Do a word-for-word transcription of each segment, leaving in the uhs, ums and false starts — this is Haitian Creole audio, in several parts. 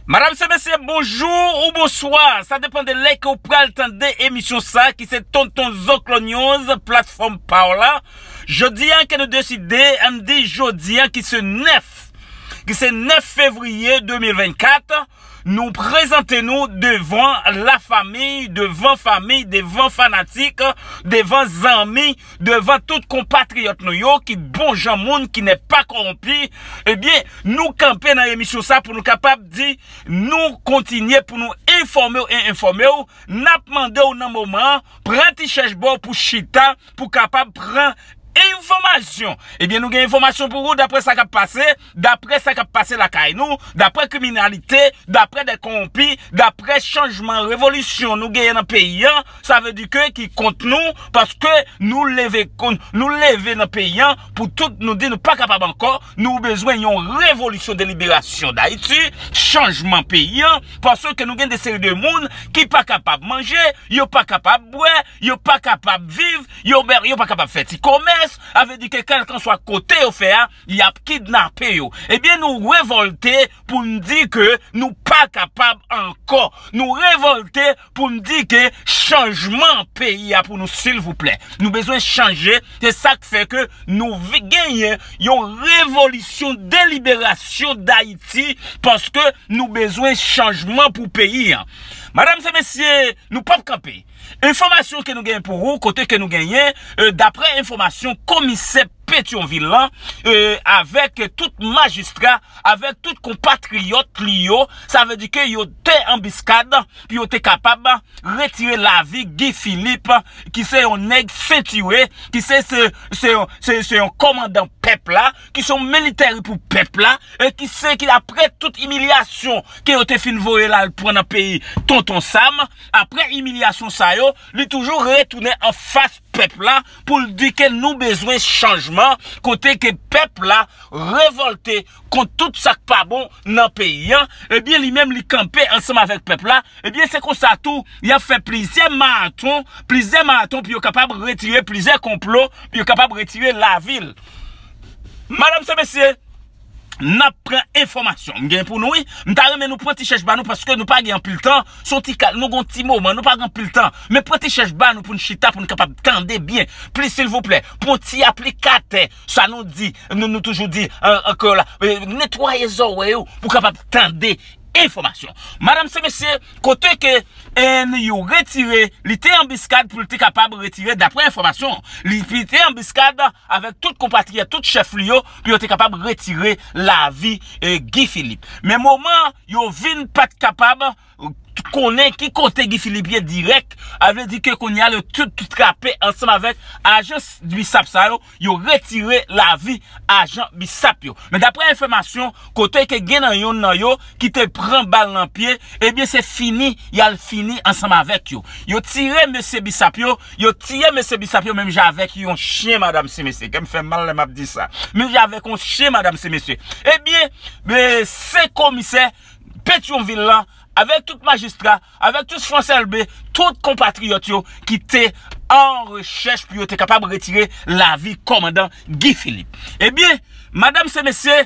Madanm se mesye, bonjou ou bonswa. Sa depann de lè ke w pral tande emisyon sa ki se Tonton Zoklo News, platfòm pa w la. Jodi a ke nou deside, ann di jodi a ki se nèf, ki se nèf fevriye de mil vennkat, nou prezante nou devan lafanmi, devan fanmi, devan fanatik, devan zanmi, devan tout konpatriyòt nou yo ki bon jan moun, ki n'est pas corrompu. Ebyen, nou kanpe nan emisyon sa pou nou kapab di, nou kontinye pou nou enfòme w e enfòme w. N ap mande w nan moman an, pran ti chèch ba w pou chita, pou kapab pran enfòmasyon. Ebyen, nou gen enfòmasyon pou ou daprè sa k ap pase, daprè sa k ap pase lakay nou, daprè kriminalite, daprè de kowonpi, daprè chanjman, revolisyon nou genyen nan peyi an. Sa vle di ke ki kont nou, paske nou leve, nou leve nan peyi an pou tout, nou di nou pa kapab ankò, nou bezwen yon revolisyon de liberasyon Dayiti, chanjman peyi an, paske nou gen de seri de moun ki pa kapab manje, yo pa kapab bwè, yo pa kapab viv, yo, yo pa kapab fè ti komès. Sa vle di ke kèlkanswa kote yo fè a, y ap kidnape yo. Ebyen, nou revòlte pou n di ke nou pa kapab ankò. Nou revòlte pou n di ke chanjman peyi a pou nou, silvouplè. Nou bezwen chanje. Se sa k fè ke nou vi-, genyen yon revolisyon de liberasyon Dayiti, paske nou bezwen chanjman pou peyi an. Madanm se mesye, nou p ap kanpe. Enfòmasyon ke nou genyen pou ou, kote ke nou genyen, e, daprè enfòmasyon komisè Petyonvil lan, e, avèk tout majistra, avèk tout konpatriyòt li yo, sa vle di ke yo te anbiskad pou yo te kapab retire lavi Guy Philippe, ki se yon nèg sentire, ki se, se, se, se, se yon kòmandan pèp la, ki se yon militè pou pèp la, e ki se ki, apre tout imilyasyon ke yo te fin voye l al pran nan peyi Tonton Sam, apre imilyasyon sa yo, li toujou retounen anfas pèp la pou l di ke nou bezwen chanjman, kote ke pèp la revòlte kont tout sa k pa bon nan peyi an. Ebyen, li menm, li kanpe ansanm avèk pèp la. Ebyen, se konsa tou, y ap fè plizyè maraton, plizyè maraton pou yo kapab retire plizyè konplo, pou yo kapab retire lavi l. Madanm se mesye, n ap pran enfòmasyon. M gen pou nou, wi. M ta renmen nou pran ti chèch ba nou paske nou pa gen anpil tan. Se yon ti kal, nou gen yon ti moman, nou pa gen anpil tan. Men pran ti chèch ba nou pou n chita, pou n kapab tande byen. Plis, silvouplè, pran ti aplikatè, sa nou di, nou, nou toujou di, an, an kreyòl la, e, netwaye zòrèy ou pou kapab tande enfòmasyon. Madanm se mesye, kote ke, en, yo retire, li te anbiskad pou li te kapab retire, daprè enfòmasyon, li te anbiskad avèk tout konpatriyòt, tout chèf li yo, pou yo te kapab retire lavi, e, Guy Philippe. Men moman, yo vin pa t kapab konnen ki kote Guy Philippe ye dirèk, sa vle di ke kounye a, yo tout, tout trape ansanm avèk ajans bisap sa yo, yo retire lavi ajan bisap yo. Men daprè enfòmasyon, kote ke gen nan yonn nan yo ki te pran bal nan pye, ebyen, se fini, y al fini ansanm avèk yo. Yo tire mesye bisap yo, yo tiye mesye bisap yo menm jan avèk yon chen, madanm se mesye. Kè m fè mal lè m ap di sa. Menm jan avèk yon chen, madanm se mesye. Ebyen, e, se komisè Petyonvil lan, avèk tout majistra, avèk tout Frans Elbe, tout konpatriyòt yo ki te an rechèch pou yo te kapab retire lavi kòmandan Guy Philippe. Ebyen, madanm se mesye,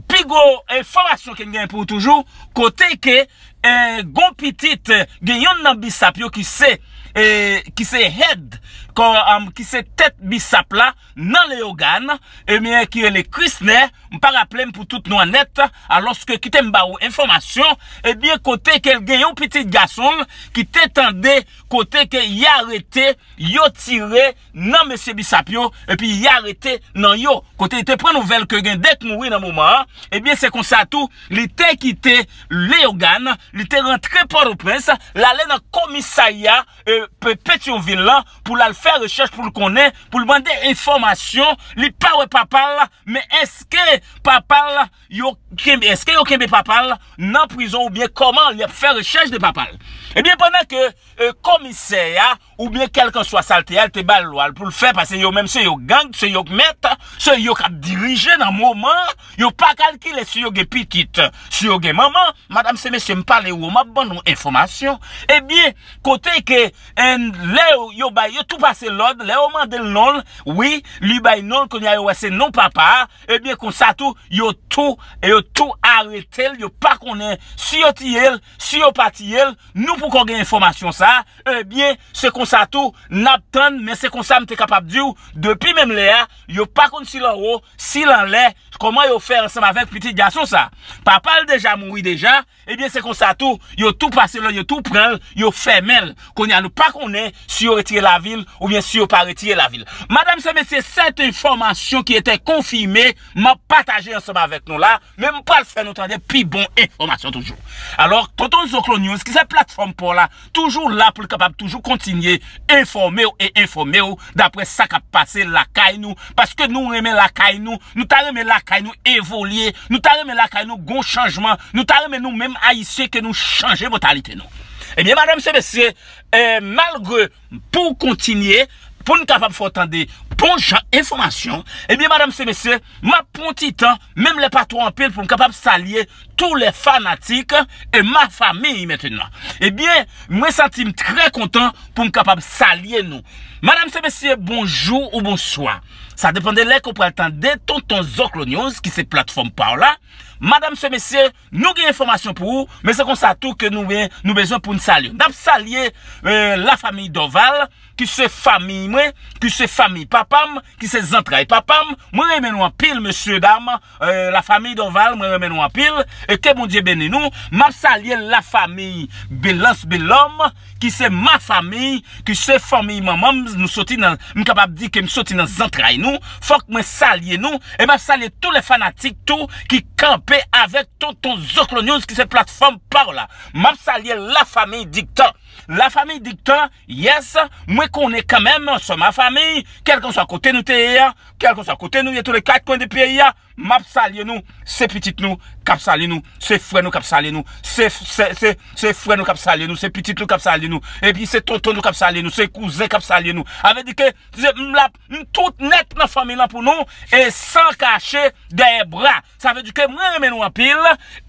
pi gwo enfòmasyon ke n gen pou ou toujou, kote ke, e, gon pitit, e, gen yonn nan bisap yo ki se, e, ki se head, kò, am, ki se tèt bisap la, nan Leyogàn, ebyen, ki rele Krisnè, m pa raple m pou tout non an nèt, alòske kite m ba ou enfòmasyon, ebyen, kote ke l gen yon pitit gason l ki te tande kote ke y arete, yo tire nan mesye bisap yo, epi y arete nan yo, kote li te pran nouvèl ke gen de k mouri nan moman an, ebyen, se konsa tou, li te kite Leyogàn, li te rantre Pòtoprens, l ale nan komisarya, e, Pe-, Petyonvil lan, pou l al fè rechèch, pou l konnen, pou l mande enfòmasyon, li pa wè papa l, men èske papa l, yo kenbe, èske yo kenbe papa l nan prizon oubyen kòman, li ap fè rechèch de papa l. Ebyen, pandan ke, e, komisè a, oubyen kèlkanswa sa l te a, l te ba l lwa l pou l fè, paske yo menm se yo gang, se yo k mèt, se yo k ap dirije nan moman, yo pa kalkile si yo gen pitit, si yo gen manman, madanm se mesye, m pale ou, m ap ban nou enfòmasyon. Ebyen, kote ke, en, lè yo, yo bay, yo tou pase lòd, lè yo mande l non l, wi, li bay non l, kounye a yo wè se non papa a, ebyen, konsa tou, yo tou, e yo tou arete l, yo pa konnen si yo tiye l, si yo pa tiye l, nou poko gen enfòmasyon sa a. Ebyen, se konsa tou, n ap tann, men se konsa m te kapab di w, depi menm lè a, yo pa konn si l anwo, si l anlè, kòman yo fè ansanm avèk pitit gason sa a. Papa l deja mouri deja, ebyen, se konsa tou, yo tou pase l, yo tou pran l, yo fèmen l. Kounye a, nou pa konnen si yo retire lavi l oubyen si yo pa retire lavi l. Madam e mesye, sèt enfòmasyon ki ete konfime, m ap pataje ansanm avèk nou la, men m pral fè nou tande pi bon enfòmasyon toujou. Alò, Tonton Zoklo News, ki se platfòm pa w la, toujou la pou l kapab toujou kontinye enfòme w e enfòme w dapre sa k ap pase lakay nou, paske nou renmen lakay nou, nou ta renmen lakay nou evolye, nou ta renmen lakay nou gon chanjman, nou ta renmen nou menm Ayisyen ke nou chanje mantalite nou. Ebyen, madam e mesye, eh, malgre pou w kontinye, pou n kapab fè w tande bon jan enfòmasyon, ebyen, madam e mesye, m ap pran ti tan, menm lè pa twò anpil, pou m kapab salye tous les fanatiques et ma famille maintenant. Ebyen, mwen santi m trè kontan pou m kapab salye nou. Madam e mesye, bonjou ou bonswa. Sa depann de lè ke w pral tande Tonton Zoklo News, ki se platfòm pa w la. Madam e mesye, nou gen enfòmasyon pou ou, men se konsa tou ke nou, nou bezwen pou n salye. N ap salye, eh, lafanmi Dorval, ki se fanmi mwen, ki se fanmi papa m, ki se zantray papa m. Mwen renmen nou anpil, mesye dam. Eh, lafanmi Dorval, mwen renmen nou anpil. E ke Bondye beni nou. M ap salye lafanmi Belans Belòm, ki se ma famille, ki se fanmi manman m. Nou soti nan, m kapab di ke m soti nan zantray nou. Fòk mwen salye nou. E m ap salye tous les fanatiques tou ki kanpe avèk Tonton Zoklo News, ki se platfòm pa w la. M ap salye lafanmi Diktan. Lafanmi Diktan, yes, mwen konnen kanmenm, se ma famille, kèlkanswa kote nou te ye a, kèlkanswa kote nou ye, tou le kat kwen de peyi a, m ap salye nou, se pitit nou k ap salye nou, se frè nou k ap salye nou, se, se, se, se frè nou k ap salye nou, se pitit nou k ap salye nou, epi se tonton nou k ap salye nou, se kouzen k ap salye nou. Sa vle di ke se, m la, m tout nèt nan fanmi lan pou nou, e san kache dèyè bra. Sa vle di ke mwen renmen nou anpil,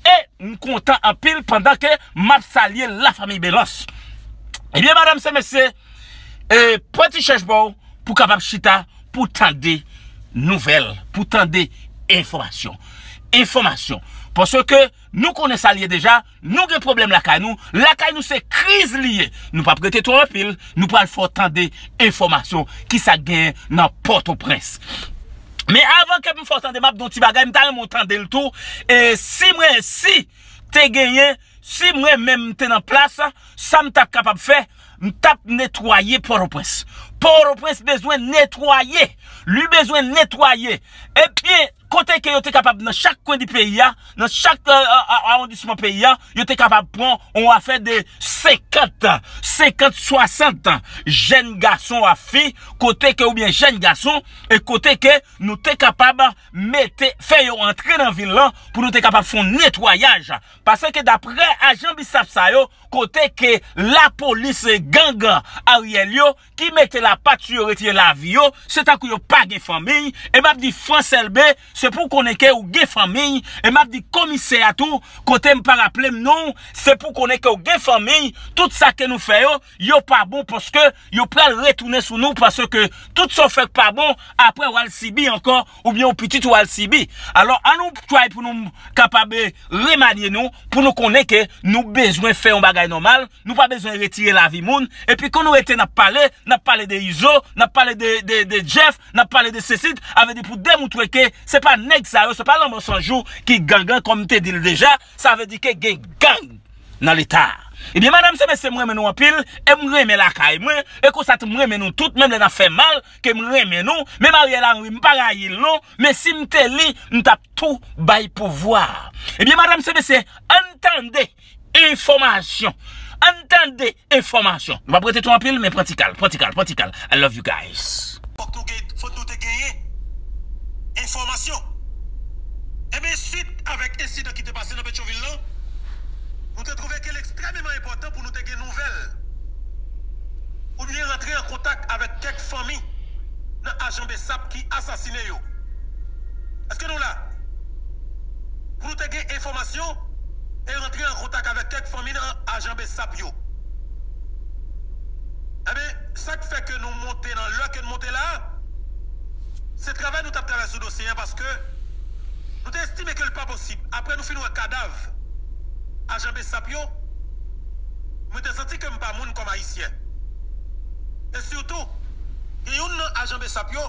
e m kontan anpil pandan ke m ap salye lafanmi Belans. Ebyen, madam e mesye, e, pran ti chèz pa w pou kapab chita, pou tande nouvèl, pou tande enfòmasyon. Enfòmasyon. Paske nou konnen sa l ye deja, nou gen pwoblèm lakay nou, lakay nou se kriz li ye. Nou p ap rete twò anpil, nou pral fè w tande enfòmasyon, kisa k genyen nan Pòtoprens. Men avan ke m fè w tande, m ap di yon ti bagay, m ta renmen w tande l tou. E si mwen, si te genyen, si mwen menm m te nan plas, sa m t ap kapab fè, m t ap netwaye Pòtoprens. Pòtoprens bezwen netwaye. Li bezwen netwaye. Ebyen, kote ke yo te kapab nan chak kwen di peyi a, nan chak, eh, eh, awondisman peyi a, yo te kapab pran yon afè de senkant, senkant, swasant jèn gason ak fi, kote ke, oubyen jèn gason, e kote ke nou te kapab mete, fè yo antre nan vil lan pou nou te kapab fè yon netwayaj. Paske daprè ajan bisap sa yo, kote ke lapolis gang Ariel yo ki mete lapat sou yo, retire lavi yo, se tankou yo pa gen fanmiy. E m ap di Frans Elbe, se pou konnen ke ou gen fanmiy. E m ap di komisè a tou, kote m pa raple m non, se pou konnen ke ou gen fanmiy. Tout sa ke nou fè yo, yo pa bon, paske yo pral retounen sou nou, paske tout sa w fè k pa bon, apre w al sibi ankò, oubyen yon pitit ou al sibi. Alò, ann nou try pou nou kapab, eh, remanye nou, pou nou konnen ke nou bezwen fè yon bagay nòmal, nou pa bezwen retire lavi moun, epi kon nou rete n ap pale, n ap pale de Izo, n ap pale de, de, de Jeff, n ap pale de sesi, avè di pou demoutre ke se pa nèg sa yo, se pa Lanmò San Jou ki gang lan, kòm m te di l deja, sa vle di ke gen gang nan Leta. Ebyen, madam e mesye, m renmen nou anpil, e m renmen lakay mwen, e konsa tou m renmen nou tout, menm lè n ap fè mal, ke m renmen nou, menm Ariel Henry, m pa rayi l non, men si m te li, m t ap tou bay pouvwa. Ebyen, madam e mesye, ann tande enfòmasyon, ann tande enfòmasyon. Nou p ap rete twò anpil, men pran ti kal, pran ti kal, pran ti kal. I love you guys. Fòk nou gen, fòk nou te genyen enfòmasyon. Ebyen, swit avèk ensidan ki te pase nan Petyonvil lan, nou te twouve ke l ekstrèmeman enpòtan pou nou te gen nouvèl oubyen rantre an kontak avèk kèk fanmi nan ajan besap ki asasinen yo. Èske nou la? Pou nou te gen enfòmasyon e rantre an kontak avèk kèk fanmi nan ajan besap yo. Ebyen, sa k fè ke nou monte nan lè ke n monte la a, se travay nou t ap travay sou dosye a, paske Nou te estime ke l pa posib. Apre nou fin wè kadav ajan Besap yo, mwen te santi ke m pa moun kòm Ayisyen. E sitou, gen youn nan ajan Besap yo,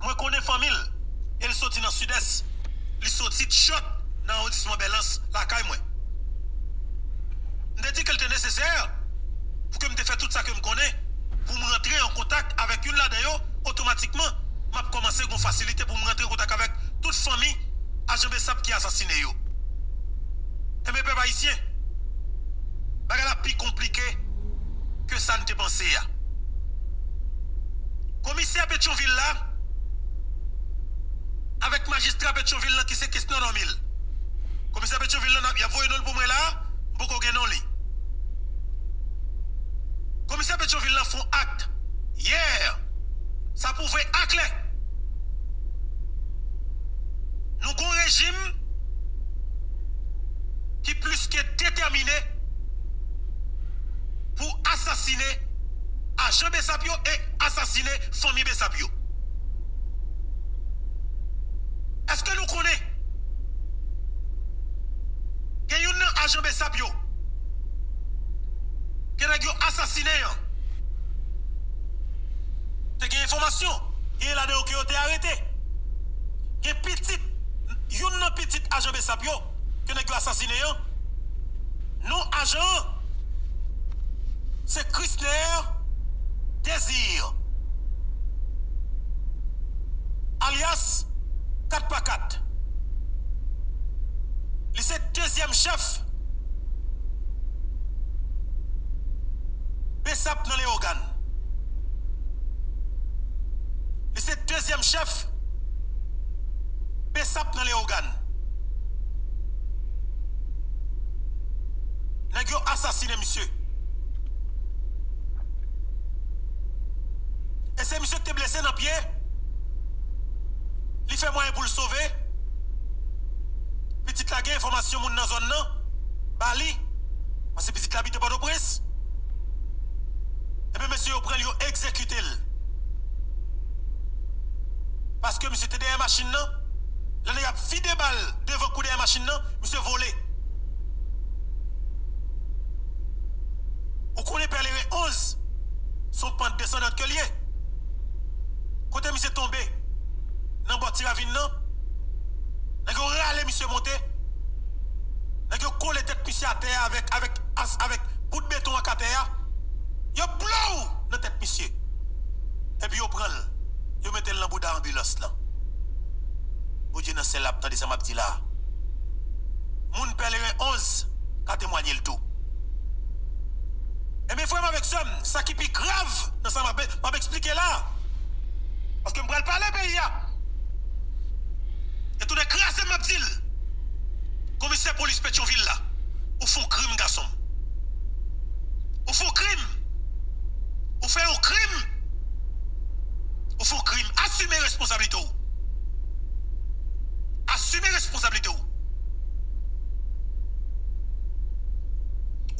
mwen konnen fanmi l, e l soti nan Sidès. Li soti Chòt nan awondisman Bèlans lakay mwen. M te di ke l te nesesè pou ke m te fè tout sa ke m konnen pou m rantre an kontak avèk youn ladan yo, otomatikman, m ap kòmanse gen fasilite pou m rantre an kontak avèk tout fanmi ajan Besap ki asasinen yo. Enben, pèp ayisyen, bagay la pi konplike ke sa n te panse a. Komisè Petyonvil la, avèk majistra Petyonvil lan ki se Kesner Normil. Komisè Petyonvil lan, y ap voye non l pou mwen la, m poko gen non li. Komisè Petyonvil lan fè yon ak yè, sa pwouve aklè. Nou gon rejim ki plis ke detèmine pou asasinen ajan Besap yo e asasinen fanmi Besap yo. Èske nou konnen gen youn nan ajan Besap yo ke nèg yo asasinen an? Te gen enfòmasyon, gen ladan yo ke yo te arete. Gen pitit, youn nan pitit ajan Besap yo ke nèg yo asasinen an. Non ajan an se Christner Désir, alyas kat pa kat. Li se dezyèm chèf Besap nan Leyogàn. Li se dezyèm chèf Besap nan Leyogàn. Nèg yo asasinen misye. E se misye ki te blese nan pye. Li fè mwayen pou l sove. Pitit la gen enfòmasyon moun nan zòn nan ba li. Paske pitit la abite Pòtoprens. Ebyen, mesye yo pran l, yo egzekite l. Paske misye te dèyè machin nan. Lè nèg ap vide bal devan kou dèyè machin nan, misye vole. Ou konnen Pèleren onz, se yon pant desandant ke l ye. Kote misye tonbe nan bò ti ravin nan, nèg yo rale misye monte. Nèg yo kole tèt misye atè a avèk, avèk, as- avèk bout beton ak atè a. Yo blow nan tèt misye. Epi yo pran l, yo mete l nan bouda anbilans lan. Bondye nan syèl la ap tande sa m ap di la a. Moun Pèleren onz ka temwanye l tou. Ebyen, frè m avèk sè m, sa ki pi grav nan sa m ap, m ap eksplike la a, paske m pral pale peyi a. E tounen kraze m ap di l. Komisè polis Petyonvil la, ou fè yon krim, gason m. Ou fè yon krim. Ou fè yon krim. Ou fè yon krim. Asime responsablite w. Asime responsablite w.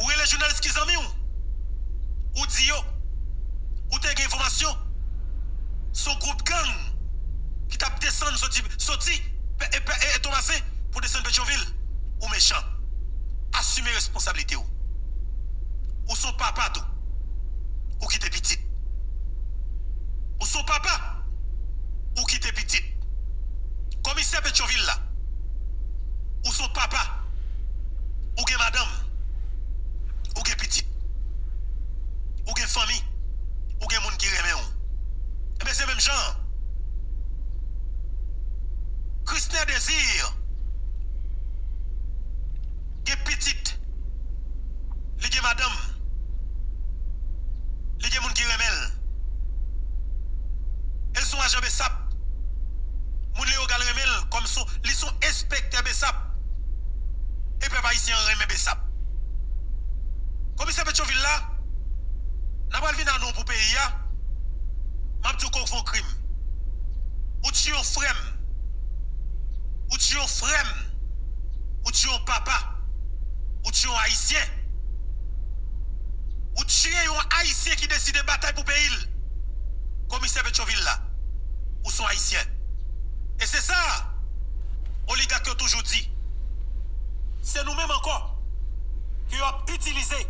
Ou rele jounalis ki zanmi w. Ou di yo ou te gen enfòmasyon sou gwoup gang ki t ap desann soti, soti e, e, e, e Tomasen pou desann Petyonvil. Ou mechan. Asime responsablite w. Ou se yon papa tou. Ou kite pitit. Ou se yon papa. Ou kite pitit. Komisè Petyonvil la. Ou se yon papa. Ou gen madanm. Ou gen pitit. Ou gen fanmi. Ou gen moun ki renmen w. Ebyen, se menm jan an. Christner Désir gen pitit. Li gen madanm. Li gen moun ki renmen l. E l se yon ajan Besap. Moun Leyogàn renmen l kòm son, li se yon enspektè Besap. E pèp ayisyen an renmen Besap. Komisè Petyonvil la, n a pral vin a nou pou peyi a. M ap di w ke w fè yon krim. Ou tiye yon frè m. Ou tiye yon frè m. Ou tiye yon papa. Ou tiye yon Ayisyen. Ou tiye yon Ayisyen ki deside batay pou peyi l. Komisè Petyonvil la, ou se yon Ayisyen. E se sa, oligak yo toujou di, se nou menm ankò ke yo ap itilize